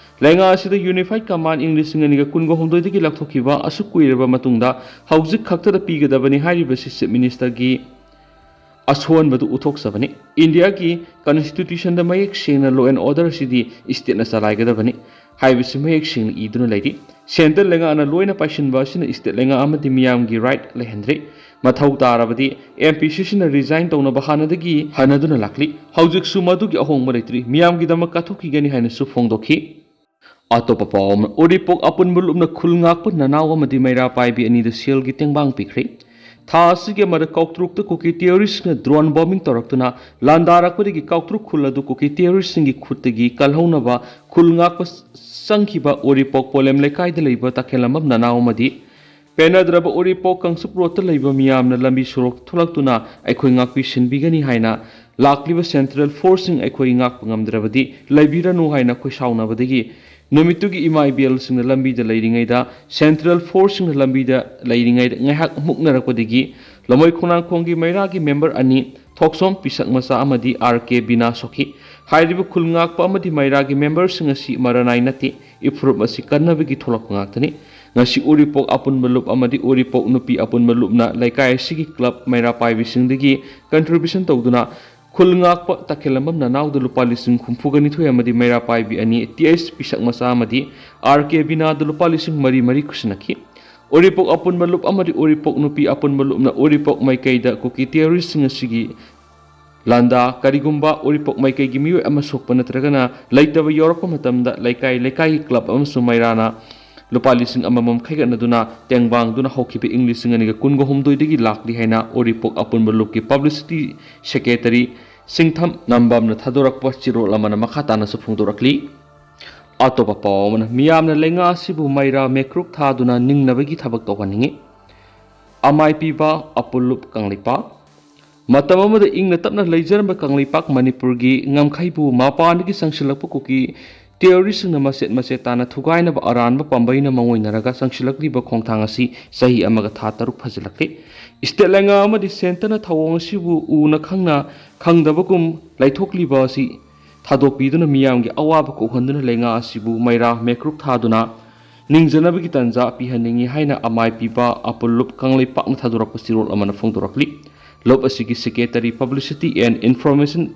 ꯂꯩꯉꯥꯛ ꯑꯁꯤꯗ unified command ꯏꯪ ꯂꯤꯁꯤꯡ ꯑꯅꯤꯒ ꯀꯨꯟꯒ ꯍꯨꯝꯗꯣꯏꯗꯒꯤ ꯂꯧꯊꯣꯛꯈꯤꯕ ꯑꯁꯨꯛ ꯀꯨꯏꯔꯕ ꯃꯇꯨꯡꯗ ꯍꯧꯖꯤꯛ ꯈꯛꯇꯗ ꯄꯤꯒꯗꯕꯅꯤ ꯍꯥꯏꯔꯤꯕꯁꯤ chief ministerꯒꯤ ꯑꯁꯣꯟꯕꯗꯨ ꯎꯠꯊꯣꯛꯆꯕꯅꯤ꯫ ꯏꯟꯗꯤꯌꯥꯒꯤ constitutionꯗ ꯃꯌꯦꯛ ꯁꯦꯡꯅ law and order ꯑꯁꯤꯗꯤ stateꯅ ꯆꯂꯥꯏꯒꯗꯕꯅꯤ ꯍꯥꯏꯕꯁꯤ ꯃꯌꯦꯛ ꯁꯦꯡꯅ ꯏꯗꯨꯅ ꯂꯩꯔꯤ꯫ Centre ꯂꯩꯉꯥꯛꯅ ꯂꯣꯏꯅ ꯄꯥꯏꯁꯤꯟꯕ ꯑꯁꯤꯅ state ꯂꯩꯉꯥꯛ ꯑꯃꯗꯤ ꯃꯤꯌꯥꯝꯒꯤ right ꯂꯩꯍꯟꯗ꯭ꯔꯦ꯫ ꯃꯊꯧ ꯇꯥꯔꯕꯗꯤ MPCCꯅ resign ꯇꯧꯅꯕ ꯍꯥꯟꯅꯗꯒꯤ ꯍꯥꯏꯅꯗꯨꯅ ꯂꯥꯛꯂꯤ꯫ ꯍꯧꯖꯤꯛꯁꯨ ꯃꯗꯨꯒꯤ ꯑꯍꯣꯡꯕ ꯂꯩꯇ꯭ꯔꯤ꯫ ꯃꯤꯌꯥꯝꯒꯤꯗꯃꯛ ꯀꯠꯊꯣꯛꯈꯤꯒꯅꯤ ꯍꯥꯏꯅꯁꯨ ꯐꯣꯡꯗꯣꯛꯈꯤ꯫ ꯑꯇꯣꯞꯄ ꯄꯥꯎ ꯑꯃꯅ, ꯎꯔꯤꯄꯣꯛ ꯑꯄꯨꯟꯕ ꯂꯨꯞꯅ ꯈꯨꯜ ꯉꯥꯛꯄ ꯅꯅꯥꯎ ꯑꯃꯗꯤ ꯃꯩꯔꯥ ꯄꯥꯏꯕꯤ ꯑꯅꯤꯗ ꯁꯦꯜꯒꯤ ꯇꯦꯡꯕꯥꯡ ꯄꯤꯈ꯭ꯔꯦ꯫ ꯊꯥ ꯑꯁꯤꯒꯤ ꯑꯃꯗ ꯀꯥꯎꯇ꯭ꯔꯨꯛꯇ ꯀꯨꯀꯤ terroristꯅ drone bombing ꯇꯧꯔꯛꯇꯨꯅ ꯂꯥꯟꯗꯥꯔꯛꯄꯗꯒꯤ ꯀꯥꯎꯇ꯭ꯔꯨꯛ ꯈꯨꯜ ꯑꯗꯨ ꯀꯨꯀꯤ terroristꯁꯤꯡꯒꯤ ꯈꯨꯠꯇꯒꯤ ꯀꯜꯍꯧꯅꯕ ꯈꯨꯜ ꯉꯥꯛꯄ ꯆꯪꯈꯤꯕ ꯎꯔꯤꯄꯣꯛ ꯄꯣꯂꯦꯝ ꯂꯩꯀꯥꯏꯗ ꯂꯩꯕ ꯇꯈꯦꯜꯂꯝꯕꯝ ꯅꯅꯥꯎ ꯑꯃꯗꯤ ꯄꯦꯟꯅꯗ꯭ꯔꯕ ꯎꯔꯤꯄꯣꯛ ꯀꯥꯡꯆꯨꯞ roadꯇ ꯂꯩꯕ ꯃꯤꯌꯥꯝꯅ ꯂꯝꯕꯤ ꯁꯣꯔꯣꯛ ꯊꯣꯛꯂꯛꯇꯨꯅ ꯑꯩꯈꯣꯏ ꯉꯥꯛꯄꯤ ꯁꯤꯟꯕꯤꯒꯅꯤ ꯍꯥꯏꯅ ꯂꯥꯛꯂꯤꯕ central forceꯁꯤꯡ ꯑꯩꯈꯣꯏ ꯉꯥꯛꯄ ꯉꯝꯗ꯭ꯔꯕꯗꯤ ꯂꯩꯕꯤꯔꯅꯨ ꯍꯥꯏꯅ ꯑꯩꯈꯣꯏ ꯁꯥꯎꯅꯕꯗꯒꯤ ꯅꯨꯃꯤꯠꯇꯨꯒꯤ ꯏꯃꯥ ꯏꯕꯦꯜꯁꯤꯡꯅ ꯂꯝꯕꯤꯗ ꯂꯩꯔꯤꯉꯩꯗ central forceꯁꯤꯡꯅ ꯂꯝꯕꯤꯗ ꯂꯩꯔꯤꯉꯩꯗ ꯉꯥꯏꯍꯥꯛ ꯃꯨꯛꯅꯔꯛꯄꯗꯒꯤ ꯂꯃꯣꯏ ꯈꯣꯡꯅꯥꯡꯈꯣꯡꯒꯤ ꯃꯩꯔꯥꯒꯤ member ꯑꯅꯤ ꯊꯣꯛꯁꯣꯝ ꯄꯤꯁꯛ ꯃꯆꯥ ꯑꯃꯗꯤ R K ꯕꯤꯅꯥ ꯁꯣꯛꯈꯤ꯫ ꯍꯥꯏꯔꯤꯕ ꯈꯨꯜ ꯉꯥꯛꯄ ꯑꯃꯗꯤ ꯃꯩꯔꯥꯒꯤ memberꯁꯤꯡ ꯑꯁꯤ ꯃꯔꯥꯅꯥꯏ ꯅꯠꯇꯦ꯫ ꯏꯐꯨꯔꯨꯞ ꯑꯁꯤ ꯀꯟꯅꯕꯒꯤ ꯊꯣꯛꯂꯛꯄ ꯉꯥꯛꯇꯅꯤ꯫ ꯉꯁꯤ ꯎꯔꯤꯄꯣꯛ ꯑꯄꯨꯟꯕ ꯂꯨꯞ ꯑꯃꯗꯤ ꯎꯔꯤꯄꯣꯛ ꯅꯨꯄꯤ ꯑꯄꯨꯟꯕ ꯂꯨꯞꯅ ꯂꯩꯀꯥꯏ ꯑꯁꯤꯒꯤ club ꯃꯩꯔꯥ ꯄꯥꯏꯕꯤꯁꯤꯡꯗꯒꯤ contribution ꯇꯧꯗꯨꯅ ꯈꯨꯜ ꯉꯥꯛꯄ ꯇꯈꯦꯜꯂꯝꯕꯝ ꯅꯅꯥꯎꯗ ꯂꯨꯄꯥ ꯂꯤꯁꯤꯡ ꯍꯨꯝꯐꯨꯒ ꯅꯤꯊꯣꯏ ꯑꯃꯗꯤ ꯃꯩꯔꯥ ꯄꯥꯏꯕꯤ ꯑꯅꯤ T S ꯄꯤꯁꯛ ꯃꯆꯥ ꯑꯃꯗꯤ R K ꯕꯤꯅꯥꯗ ꯂꯨꯄꯥ ꯂꯤꯁꯤꯡ ꯃꯔꯤ ꯃꯔꯤ ꯈꯨꯠꯁꯤꯟꯅꯈꯤ꯫ ꯎꯔꯤꯄꯣꯛ ꯑꯄꯨꯟꯕ ꯂꯨꯞ ꯑꯃꯗꯤ ꯎꯔꯤꯄꯣꯛ ꯅꯨꯄꯤ ꯑꯄꯨꯟꯕ ꯂꯨꯞꯅ ꯎꯔꯤꯄꯣꯛ ꯃꯥꯏꯀꯩꯗ ꯀꯨꯀꯤ terroristꯁꯤꯡ ꯑꯁꯤꯒꯤ ꯂꯥꯟꯗꯥ, ꯀꯔꯤꯒꯨꯝꯕ ꯎꯔꯤꯄꯣꯛ ꯃꯥꯏꯀꯩꯒꯤ ꯃꯤꯑꯣꯏ ꯑꯃ ꯁꯣꯛꯄ ꯅꯠꯇ꯭ꯔꯒꯅ ꯂꯩꯇꯕ ꯌꯥꯎꯔꯛꯄ ꯃꯇꯝꯗ ꯂꯩꯀꯥꯏ ꯂꯩꯀꯥꯏꯒꯤ ꯀ꯭ꯂꯕ ꯑꯃꯁꯨꯡ ꯃꯩꯔꯥꯅ ꯂꯨꯄꯥ ꯂꯤꯁꯤꯡ ꯑꯃꯃꯝ ꯈꯥꯏꯒꯠꯅꯗꯨꯅ ꯇꯦꯡꯕꯥꯡꯗꯨꯅ ꯍꯧꯈꯤꯕ ꯏꯪ ꯂꯤꯁꯤꯡ ꯑꯅꯤꯒ ꯀꯨꯟꯒ ꯍꯨꯝꯗꯣꯏꯗꯒꯤ ꯂꯥꯛꯂꯤ ꯍꯥꯏꯅ ꯎꯔꯤꯄꯣꯛ ꯑꯄꯨꯟꯕ ꯂꯨꯞꯀꯤ ꯄꯕ꯭ꯂꯤꯁꯤꯇꯤ ꯁꯦꯀ꯭ꯔꯦꯇꯔꯤ ꯁꯤꯡꯊꯝ ꯅꯥꯝꯕꯝꯅ ꯊꯥꯗꯣꯔꯛꯄ ꯆꯦꯔꯣꯜ ꯑꯃꯅ ꯃꯈꯥ ꯇꯥꯅꯁꯨ ꯐꯣꯡꯗꯣꯔꯛꯂꯤ꯫ ꯑꯇꯣꯞꯄ ꯄꯥꯎ ꯑꯃꯅ, ꯃꯤꯌꯥꯝꯅ ꯂꯩꯉꯥꯛ ꯑꯁꯤꯕꯨ ꯃꯩꯔꯥ ꯃꯩꯀ꯭ꯔꯨꯛ ꯊꯥꯗꯨꯅ ꯅꯤꯡꯅꯕꯒꯤ ꯊꯕꯛ ꯇꯧꯍꯟꯅꯤꯡꯏ꯫ ꯑꯃꯥꯏ ꯄꯤꯕ ꯑꯄꯨꯜꯂꯨꯞ ꯀꯪꯂꯩꯄꯥꯛ꯫ ꯃꯇꯝ ꯑꯃꯗ ꯏꯪꯅ ꯇꯞꯅ ꯂꯩꯖꯔꯝꯕ ꯀꯪꯂꯩꯄꯥꯛ ꯃꯅꯤꯄꯨꯔꯒꯤ ꯉꯝꯈꯩꯕꯨ ꯃꯄꯥꯟꯗꯒꯤ ꯆꯪꯁꯤꯜꯂꯛꯄ ꯀꯨꯀꯤ ꯇꯦꯔꯣꯔꯤꯁꯁꯤꯡꯅ ꯃꯆꯦꯠ ꯃꯆꯦꯠ ꯇꯥꯅ ꯊꯨꯒꯥꯏꯅꯕ ꯑꯔꯥꯟꯕ ꯄꯥꯝꯕꯩꯅ ꯃꯥꯡꯑꯣꯏꯅꯔꯒ ꯆꯪꯁꯤꯜꯂꯛꯂꯤꯕ ꯈꯣꯡꯊꯥꯡ ꯑꯁꯤ ꯆꯍꯤ ꯑꯃꯒ ꯊꯥ ꯇꯔꯨꯛ ꯐꯥꯖꯤꯜꯂꯛꯂꯦ꯫ ꯁ꯭ꯇꯦꯠ ꯂꯩꯉꯥꯛ ꯑꯃꯗꯤ ꯁꯦꯟꯇꯔꯅ ꯊꯧꯑꯣꯡ ꯑꯁꯤꯕꯨ ꯎꯅ ꯈꯪꯅ ꯈꯪꯗꯕꯒꯨꯝ ꯂꯩꯊꯣꯛꯂꯤꯕ ꯑꯁꯤ ꯊꯥꯗꯣꯛꯄꯤꯗꯨꯅ ꯃꯤꯌꯥꯝꯒꯤ ꯑꯋꯥꯕ ꯀꯣꯛꯍꯟꯗꯨꯅ ꯂꯩꯉꯥꯛ ꯑꯁꯤꯕꯨ ꯃꯩꯔꯥ ꯃꯩꯀ꯭ꯔꯨꯛ ꯊꯥꯗꯨꯅ ꯅꯤꯡꯖꯅꯕꯒꯤ ꯇꯥꯟꯖꯥ ꯄꯤꯍꯟꯅꯤꯡꯏ ꯍꯥꯏꯅ ꯑꯃꯥꯏ ꯄꯤꯕ ꯑꯄꯨꯜꯂꯨꯞ ꯀꯪꯂꯩꯄꯥꯛꯅ ꯊꯥꯗꯣꯔꯛꯄ ꯆꯦꯔꯣꯜ ꯑꯃꯅ ꯐꯣꯡꯗꯣꯔꯛꯂꯤ꯫ ꯂꯨꯞ ꯑꯁꯤꯒꯤ secretary publicity and information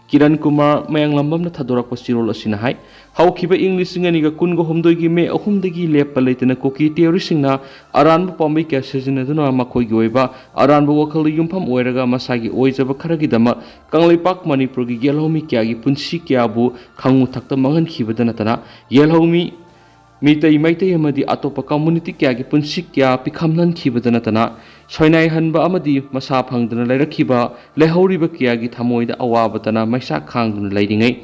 Kiran Kumar ꯃꯌꯥꯡꯂꯝꯕꯝꯅ ꯊꯥꯗꯣꯔꯛꯄ ꯆꯦꯔꯣꯜ ꯑꯁꯤꯅ ꯍꯥꯏ, ꯍꯧꯈꯤꯕ ꯏꯪ ꯂꯤꯁꯤꯡ ꯑꯅꯤꯒ ꯀꯨꯟꯒ ꯍꯨꯝꯗꯣꯏꯒꯤ ꯃꯦ ꯑꯍꯨꯝꯗꯒꯤ ꯂꯦꯞꯄ ꯂꯩꯇꯅ ꯀꯨꯀꯤ ꯇꯦꯔꯣꯔꯤꯁꯁꯤꯡꯅ ꯑꯔꯥꯟꯕ ꯄꯥꯝꯕꯩ ꯀꯌꯥ ꯁꯤꯖꯤꯟꯅꯗꯨꯅ ꯃꯈꯣꯏꯒꯤ ꯑꯣꯏꯕ ꯑꯔꯥꯟꯕ ꯋꯥꯈꯜꯗ ꯌꯨꯝꯐꯝ ꯑꯣꯏꯔꯒ ꯃꯁꯥꯒꯤ ꯑꯣꯏꯖꯕ ꯈꯔꯒꯤꯗꯃꯛ ꯀꯪꯂꯩꯄꯥꯛ ꯃꯅꯤꯄꯨꯔꯒꯤ ꯌꯦꯜꯍꯧꯃꯤ ꯀꯌꯥꯒꯤ ꯄꯨꯟꯁꯤ ꯀꯌꯥꯕꯨ ꯈꯪꯉꯨ ꯊꯛꯇ ꯃꯥꯡꯍꯟꯈꯤꯕꯗ ꯅꯠꯇꯅ, ꯌꯦꯜꯍꯧꯃꯤ ꯃꯤꯇꯩ ꯃꯩꯇꯩ ꯑꯃꯗꯤ ꯑꯇꯣꯞꯄ ꯀꯝꯃꯨꯅꯤꯇꯤ ꯀꯌꯥꯒꯤ ꯄꯨꯟꯁꯤ ꯀꯌꯥ ꯄꯤꯈꯝꯍꯟꯈꯤꯕꯗ ꯅꯠꯇꯅ, ꯁꯣꯏꯅꯥꯏꯍꯟꯕ ꯑꯃꯗꯤ ꯃꯁꯥ ꯐꯪꯗꯅ ꯂꯩꯔꯛꯈꯤꯕ ꯂꯩꯍꯧꯔꯤꯕ ꯀꯌꯥꯒꯤ ꯊꯃꯣꯏꯗ ꯑꯋꯥꯕꯇꯅ ꯃꯩꯁꯥ ꯈꯥꯡꯗꯨꯅ ꯂꯩꯔꯤꯉꯩ,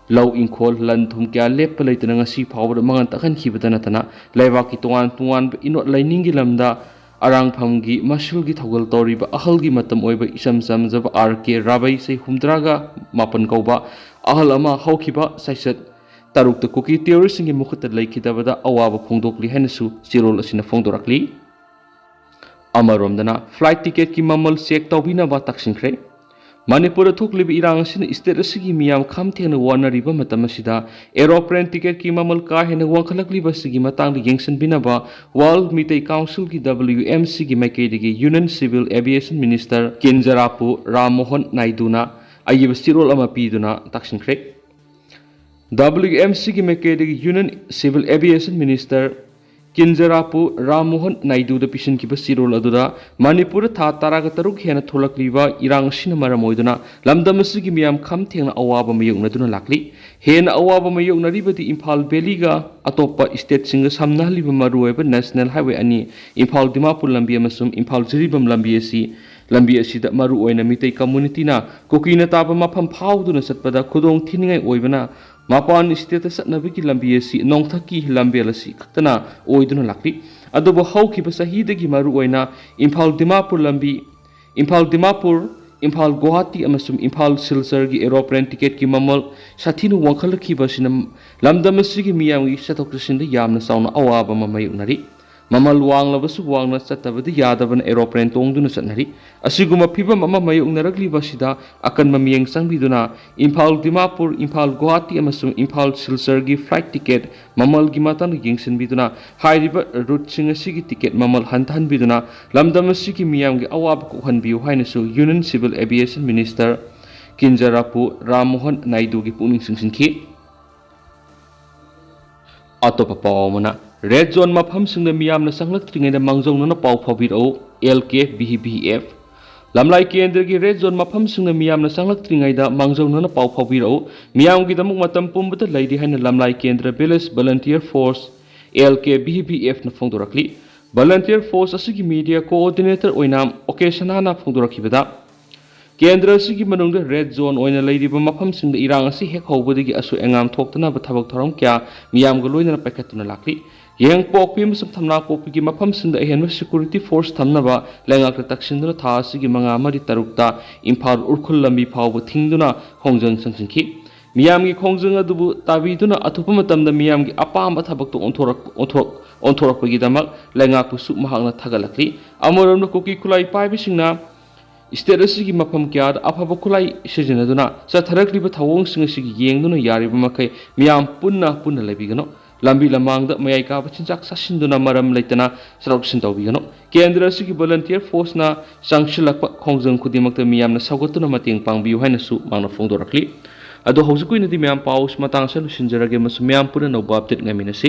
ꯂꯧ ꯏꯪꯈꯣꯜ, ꯂꯟ ꯊꯨꯝ ꯀꯌꯥ ꯂꯦꯞꯄ ꯂꯩꯇꯅ ꯉꯁꯤ ꯐꯥꯎꯕꯗ ꯃꯥꯡꯍꯟ ꯇꯥꯛꯍꯟꯈꯤꯕꯗ ꯅꯠꯇꯅ, ꯂꯩꯕꯥꯛꯀꯤ ꯇꯣꯉꯥꯟ ꯇꯣꯉꯥꯟꯕ ꯏꯅꯣꯠ ꯂꯥꯏꯅꯤꯡꯒꯤ ꯂꯝꯗ ꯑꯔꯥꯡꯐꯝꯒꯤ ꯃꯁꯤꯜꯒꯤ ꯊꯧꯒꯜ ꯇꯧꯔꯤꯕ ꯑꯍꯜꯒꯤ ꯃꯇꯝ ꯑꯣꯏꯕ ꯏꯆꯝ ꯆꯝꯖꯕ ꯑꯥꯔ ꯀꯦ ꯔꯥꯕꯩ ꯆꯍꯤ ꯍꯨꯝꯗ꯭ꯔꯥꯒ ꯃꯥꯄꯟ ꯀꯧꯕ ꯑꯍꯜ ꯑꯃ ꯍꯧꯈꯤꯕ ꯆꯩꯆꯠ ꯇꯔꯨꯛꯇ ꯀꯨꯀꯤ ꯇꯦꯔꯣꯔꯤꯁꯁꯤꯡꯒꯤ ꯃꯈꯨꯠꯇ ꯂꯩꯈꯤꯗꯕꯗ ꯑꯋꯥꯕ ꯐꯣꯡꯗꯣꯛꯂꯤ ꯍꯥꯏꯅꯁꯨ ꯆꯦꯔꯣꯜ ꯑꯁꯤꯅ ꯐꯣꯡꯗꯣꯔꯛꯂꯤ꯫ ꯑꯃꯔꯣꯝꯗꯅ, ꯐ꯭ꯂꯥꯏꯠ ꯇꯤꯀꯦꯠꯀꯤ ꯃꯃꯜ ꯆꯦꯛ ꯇꯧꯕꯤꯅꯕ ꯇꯛꯁꯤꯟꯈ꯭ꯔꯦ꯫ ꯃꯅꯤꯄꯨꯔꯗ ꯊꯣꯛꯂꯤꯕ ꯏꯔꯥꯡ ꯑꯁꯤꯅ ꯁ꯭ꯇꯦꯠ ꯑꯁꯤꯒꯤ ꯃꯤꯌꯥꯝ ꯈꯝ ꯊꯦꯡꯅ ꯋꯥꯅꯔꯤꯕ ꯃꯇꯝ ꯑꯁꯤꯗ, ꯑꯦꯔꯣꯄ꯭ꯂꯦꯟ ꯇꯤꯀꯦꯠꯀꯤ ꯃꯃꯜ ꯀꯥ ꯍꯦꯟꯅ ꯋꯥꯡꯈꯠꯂꯛꯂꯤꯕ ꯑꯁꯤꯒꯤ ꯃꯇꯥꯡꯗ ꯌꯦꯡꯁꯤꯟꯕꯤꯅꯕ ꯋꯥꯔꯜ ꯃꯤꯇꯩ ꯀꯥꯎꯟꯁꯤꯜꯒꯤ, ꯗꯕ꯭ꯂꯤꯌꯨ ꯑꯦꯝ ꯁꯤꯒꯤ, ꯃꯥꯏꯀꯩꯗꯒꯤ union civil aviation minister Kinjarapu Ram Mohan ꯅꯥꯏꯗꯨꯅ ꯑꯏꯕ ꯆꯦꯔꯣꯜ ꯑꯃ ꯄꯤꯗꯨꯅ ꯇꯛꯁꯤꯟꯈ꯭ꯔꯦ꯫ ꯗꯕ꯭ꯂꯤꯌꯨ ꯑꯦꯝ ꯁꯤꯒꯤ ꯃꯥꯏꯀꯩꯗꯒꯤ union civil aviation minister Kinjarapu Ram Mohan ꯅꯥꯏꯗꯨꯗ ꯄꯤꯁꯤꯟꯈꯤꯕ ꯆꯦꯔꯣꯜ ꯑꯗꯨꯗ ꯃꯅꯤꯄꯨꯔꯗ ꯊꯥ ꯇꯔꯥꯒ ꯇꯔꯨꯛ ꯍꯦꯟꯅ ꯊꯣꯛꯂꯛꯂꯤꯕ ꯏꯔꯥꯡ ꯑꯁꯤꯅ ꯃꯔꯝ ꯑꯣꯏꯗꯨꯅ ꯂꯝꯗꯝ ꯑꯁꯤꯒꯤ ꯃꯤꯌꯥꯝ ꯈꯝ ꯊꯦꯡꯅ ꯑꯋꯥꯕ ꯃꯥꯌꯣꯛꯅꯗꯨꯅ ꯂꯥꯛꯂꯤ꯫ ꯍꯦꯟꯅ ꯑꯋꯥꯕ ꯃꯥꯌꯣꯛꯅꯔꯤꯕꯗꯤ ꯏꯝꯐꯥꯜ ꯚꯦꯂꯤꯒ ꯑꯇꯣꯞꯄ ꯁ꯭ꯇꯦꯠꯁꯤꯡꯒ ꯁꯝꯅꯍꯜꯂꯤꯕ ꯃꯔꯨꯑꯣꯏꯕ ꯅꯦꯁꯅꯦꯜ ꯍꯥꯏꯋꯦ ꯑꯅꯤ, ꯏꯝꯐꯥꯜ ꯗꯤꯃꯥꯄꯨꯔ ꯂꯝꯕꯤ ꯑꯃꯁꯨꯡ ꯏꯝꯐꯥꯜ ꯖꯤꯔꯤꯕꯥꯝ ꯂꯝꯕꯤ ꯑꯁꯤ, ꯂꯝꯕꯤ ꯑꯁꯤꯗ ꯃꯔꯨꯑꯣꯏꯅ ꯃꯤꯇꯩ ꯀꯝꯃꯨꯅꯤꯇꯤꯅ ꯀꯨꯀꯤꯅ ꯇꯥꯕ ꯃꯐꯝ ꯐꯥꯎꯗꯨꯅ ꯆꯠꯄꯗ ꯈꯨꯗꯣꯡ ꯊꯤꯅꯤꯡꯉꯥꯏ ꯑꯣꯏꯕꯅ, ꯃꯄꯥꯟ ꯁ꯭ꯇꯦꯠꯇ ꯆꯠꯅꯕꯒꯤ ꯂꯝꯕꯤ ꯑꯁꯤ ꯅꯣꯡꯊꯛꯀꯤ ꯂꯝꯕꯦꯜ ꯑꯁꯤ ꯈꯛꯇꯅ ꯑꯣꯏꯗꯨꯅ ꯂꯥꯛꯂꯤ꯫ ꯑꯗꯨꯕꯨ ꯍꯧꯈꯤꯕ ꯆꯍꯤꯗꯒꯤ ꯃꯔꯨꯑꯣꯏꯅ ꯏꯝꯐꯥꯜ ꯗꯤꯃꯥꯄꯨꯔ ꯂꯝꯕꯤ, ꯏꯝꯐꯥꯜ ꯗꯤꯃꯥꯄꯨꯔ, ꯏꯝꯐꯥꯜ ꯒꯨꯋꯥꯍꯥꯇꯤ ꯑꯃꯁꯨꯡ ꯏꯝꯐꯥꯜ ꯁꯤꯜꯆꯔꯒꯤ ꯑꯦꯔꯣꯄ꯭ꯂꯦꯟ ꯇꯤꯀꯦꯠꯀꯤ ꯃꯃꯜ ꯁꯥꯊꯤꯅ ꯋꯥꯡꯈꯠꯂꯛꯈꯤꯕ ꯑꯁꯤꯅ ꯂꯝꯗꯝ ꯑꯁꯤꯒꯤ ꯃꯤꯌꯥꯝꯒꯤ ꯆꯠꯊꯣꯛ ꯆꯠꯁꯤꯟꯗ ꯌꯥꯝꯅ ꯆꯥꯎꯅ ꯑꯋꯥꯕ ꯑꯃ ꯃꯥꯌꯣꯛꯅꯔꯤ꯫ ꯃꯃꯜ ꯋꯥꯡꯂꯕꯁꯨ ꯋꯥꯡꯅ ꯆꯠꯇꯕꯗꯤ ꯌꯥꯗꯕꯅ ꯑꯦꯔꯣꯄ꯭ꯂꯦꯟ ꯇꯣꯡꯗꯨꯅ ꯆꯠꯅꯔꯤ꯫ ꯑꯁꯤꯒꯨꯝꯕ ꯐꯤꯚꯝ ꯑꯃ ꯃꯥꯌꯣꯛꯅꯔꯛꯂꯤꯕ ꯑꯁꯤꯗ ꯑꯀꯟꯕ ꯃꯤꯠꯌꯦꯡ ꯆꯪꯕꯤꯗꯨꯅ ꯏꯝꯐꯥꯜ ꯗꯤꯃꯥꯄꯨꯔ, ꯏꯝꯐꯥꯜ ꯒꯨꯋꯥꯍꯥꯇꯤ ꯑꯃꯁꯨꯡ ꯏꯝꯐꯥꯜ ꯁꯤꯜꯆꯔꯒꯤ ꯐ꯭ꯂꯥꯏꯠ ꯇꯤꯀꯦꯠ ꯃꯃꯜꯒꯤ ꯃꯇꯥꯡꯗ ꯌꯦꯡꯁꯤꯟꯕꯤꯗꯨꯅ ꯍꯥꯏꯔꯤꯕ ꯔꯨꯠꯁꯤꯡ ꯑꯁꯤꯒꯤ ꯇꯤꯀꯦꯠ ꯃꯃꯜ ꯍꯟꯊꯍꯟꯕꯤꯗꯨꯅ ꯂꯝꯗꯝ ꯑꯁꯤꯒꯤ ꯃꯤꯌꯥꯝꯒꯤ ꯑꯋꯥꯕ ꯀꯣꯛꯍꯟꯕꯤꯌꯨ ꯍꯥꯏꯅꯁꯨ union civil aviation minister Kinjarapu Ram Mohan ꯅꯥꯏꯗꯨꯒꯤ ꯄꯨꯛꯅꯤꯡ ꯆꯤꯡꯁꯤꯟꯈꯤ꯫ ꯑꯇꯣꯞꯄ ꯄꯥꯎ ꯑꯃꯅ, ꯔꯦꯗ ꯖꯣꯟ ꯃꯐꯝꯁꯤꯡꯗ ꯃꯤꯌꯥꯝꯅ ꯆꯪꯂꯛꯇ꯭ꯔꯤꯉꯩꯗ ꯃꯥꯡꯖꯧꯅꯅ ꯄꯥꯎ ꯐꯥꯎꯕꯤꯔꯛꯎ, ꯑꯦꯜ ꯀꯦ ꯚꯤ ꯚꯤ ꯑꯦꯐ꯫ ꯂꯝꯂꯥꯏ ꯀꯦꯟꯗ꯭ꯔꯒꯤ ꯔꯦꯗ ꯖꯣꯟ ꯃꯐꯝꯁꯤꯡꯗ ꯃꯤꯌꯥꯝꯅ ꯆꯪꯂꯛꯇ꯭ꯔꯤꯉꯩꯗ ꯃꯥꯡꯖꯧꯅꯅ ꯄꯥꯎ ꯐꯥꯎꯕꯤꯔꯛꯎ꯫ ꯃꯤꯌꯥꯝꯒꯤꯗꯃꯛ ꯃꯇꯝ ꯄꯨꯝꯕꯗ ꯂꯩꯔꯤ ꯍꯥꯏꯅ ꯂꯝꯂꯥꯏ ꯀꯦꯟꯗ꯭ꯔ ꯚꯤꯂꯦꯖ ꯚꯣꯂꯨꯟꯇꯤꯌꯔ ꯐꯣꯔꯁ, ꯑꯦꯜ ꯀꯦ ꯚꯤ ꯚꯤ ꯑꯦꯐꯅ ꯐꯣꯡꯗꯣꯔꯛꯂꯤ꯫ ꯚꯣꯂꯨꯟꯇꯤꯌꯔ ꯐꯣꯔꯁ ꯑꯁꯤꯒꯤ ꯃꯤꯗꯤꯌꯥ ꯀꯣꯑꯣꯔꯗꯤꯅꯦꯇꯔ ꯑꯣꯏꯅ ꯑꯣ ꯀꯦ ꯁꯅꯥꯅ ꯐꯣꯡꯗꯣꯔꯛꯈꯤꯕꯗ, ꯀꯦꯟꯗ꯭ꯔ ꯑꯁꯤꯒꯤ ꯃꯅꯨꯡꯗ ꯔꯦꯗ ꯖꯣꯟ ꯑꯣꯏꯅ ꯂꯩꯔꯤꯕ ꯃꯐꯝꯁꯤꯡꯗ ꯏꯔꯥꯡ ꯑꯁꯤ ꯍꯦꯛ ꯍꯧꯕꯗꯒꯤ ꯑꯁꯣꯏ ꯑꯉꯥꯝ ꯊꯣꯛꯇꯅꯕ ꯊꯕꯛ ꯊꯧꯔꯝ ꯀꯌꯥ ꯃꯤꯌꯥꯝꯒ ꯂꯣꯏꯅꯅ ꯄꯥꯏꯈꯠꯇꯨꯅ ꯂꯥꯛꯂꯤ꯫ ꯌꯥꯏꯉꯪꯄꯣꯛꯄꯤ ꯑꯃꯁꯨꯡ ꯊꯝꯅꯥꯄꯣꯛꯄꯤꯒꯤ ꯃꯐꯝꯁꯤꯡꯗ ꯑꯍꯦꯟꯕ ꯁꯦꯀ꯭ꯌꯨꯔꯤꯇꯤ ꯐꯣꯔꯁ ꯊꯝꯅꯕ ꯂꯩꯉꯥꯛꯇ ꯇꯛꯁꯤꯟꯗꯨꯅ ꯊꯥ ꯑꯁꯤꯒꯤ ꯃꯉꯥ, ꯃꯔꯤ, ꯇꯔꯨꯛꯇ ꯏꯝꯐꯥꯜ ꯎꯈ꯭ꯔꯨꯜ ꯂꯝꯕꯤ ꯐꯥꯎꯕ ꯊꯤꯡꯗꯨꯅ ꯈꯣꯡꯖꯪ ꯆꯪꯁꯤꯟꯈꯤ꯫ ꯃꯤꯌꯥꯝꯒꯤ ꯈꯣꯡꯖꯪ ꯑꯗꯨꯕꯨ ꯇꯥꯕꯤꯗꯨꯅ ꯑꯊꯨꯕ ꯃꯇꯝꯗ ꯃꯤꯌꯥꯝꯒꯤ ꯑꯄꯥꯝꯕ ꯊꯕꯛꯇ ꯑꯣꯟꯊꯣꯔꯛ-, ꯑꯣꯟꯊꯣꯔꯛ-, ꯑꯣꯟꯊꯣꯔꯛꯄꯒꯤꯗꯃꯛ ꯂꯩꯉꯥꯛꯄꯨꯁꯨ ꯃꯍꯥꯛꯅ ꯊꯥꯒꯠꯂꯛꯂꯤ꯫ ꯑꯃꯔꯣꯝꯗ ꯀꯨꯀꯤ ꯈꯨꯠꯂꯥꯏ ꯄꯥꯏꯕꯁꯤꯡꯅ ꯁ꯭ꯇꯦꯠ ꯑꯁꯤꯒꯤ ꯃꯐꯝ ꯀꯌꯥꯗ ꯑꯐꯕ ꯈꯨꯠꯂꯥꯏ ꯁꯤꯖꯤꯟꯅꯗꯨꯅ ꯆꯠꯊꯔꯛꯂꯤꯕ ꯊꯧꯑꯣꯡꯁꯤꯡ ꯑꯁꯤꯒꯤ ꯌꯦꯡꯗꯨꯅ ꯌꯥꯔꯤꯕ ꯃꯈꯩ ꯃꯤꯌꯥꯝ ꯄꯨꯟꯅ ꯄꯨꯟꯅ ꯂꯩꯕꯤꯒꯅꯨ꯫ ꯂꯝꯕꯤ ꯂꯝꯃꯥꯡꯗ ꯃꯌꯥꯏ ꯀꯥꯕ ꯆꯤꯟꯖꯥꯛ ꯆꯥꯁꯤꯟꯗꯨꯅ ꯃꯔꯝ ꯂꯩꯇꯅ ꯆꯠꯊꯣꯛ ꯆꯠꯁꯤꯟ ꯇꯧꯕꯤꯒꯅꯨ꯫ ꯀꯦꯟꯗ꯭ꯔ ꯑꯁꯤꯒꯤ ꯚꯣꯂꯨꯟꯇꯤꯌꯔ ꯐꯣꯔꯁꯅ ꯆꯪꯁꯤꯜꯂꯛꯄ ꯈꯣꯡꯖꯪ ꯈꯨꯗꯤꯡꯃꯛꯇ ꯃꯤꯌꯥꯝꯅ ꯁꯧꯒꯠꯇꯨꯅ ꯃꯇꯦꯡ ꯄꯥꯡꯕꯤꯌꯨ ꯍꯥꯏꯅꯁꯨ ꯃꯍꯥꯛꯅ ꯐꯣꯡꯗꯣꯔꯛꯂꯤ꯫ ꯑꯗꯣ ꯍꯧꯖꯤꯛꯀꯤ ꯑꯣꯏꯅꯗꯤ ꯃꯌꯥꯝ ꯄꯥꯎ ꯑꯁꯤ ꯃꯇꯥꯡ ꯑꯁꯤꯗ ꯂꯣꯏꯁꯤꯟꯖꯔꯒꯦ ꯑꯃꯁꯨꯡ ꯃꯌꯥꯝ ꯄꯨꯟꯅ ꯑꯅꯧꯕ ꯑꯞꯗꯦꯠ ꯉꯥꯏꯃꯤꯟꯅꯁꯤ꯫